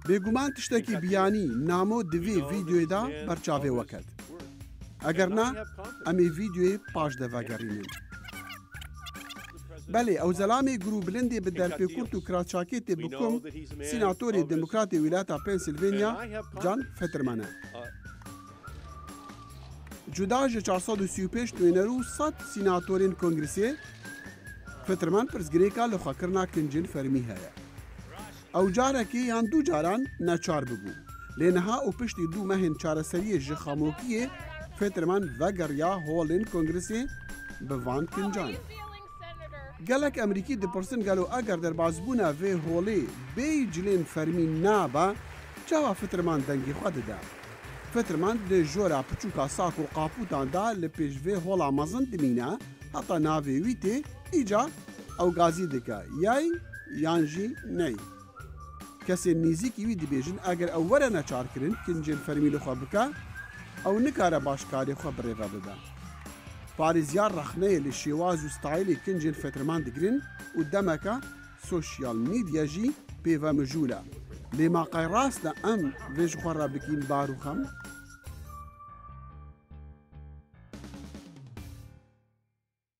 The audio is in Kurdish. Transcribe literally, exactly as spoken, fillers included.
Bêguman tiştekî biyanî namo di vê vîdeoyê de ber çavê we ket. Eger na, em ê vîdeoyê paş de vegerînin. Belê, ew zelamê gurûbilindê bi derpêkurt û kiraçakê tê bikum, sînatorê Demokratê Wîlayeta Pennsylvania, John Fetterman e. Cuda ji çar sed û sî û pênc nûner û sed sînatorên Kongresê, Fetterman pirsgirêka lixwekirina kincên fermî heye. Ew carekê yan du caran neçar bibû. Lê niha û piştî du mehên çareseriyê ji xamokiyê, Fetterman vegeriya holên Kongresê bi van kincan. Gelek Emerîkî dipirsin, gelo eger derbasbûna vê holê bêyî cilên fermî nabe, çawa Fetterman dengê xwe dide? Fetterman di jora piçûka sak û qapûtan de li pêş vê hola mezin dimîne, heta navê wî tê, îca ew gazî dike, yay yan jî ney. Kesên nêzîkî wî dibêjin, eger ew were neçarkirin, kincên fermî li xwe bike, ew nikare baş karê xwe birêve bibe. Parêziyar rexneyê li şêwaz û stayîlê kincên Fetterman digirin û demeke sosyal medya jî pê ve mijûl e. Lê ma qey rast e em vê ji xwe re bikîn bar û xem?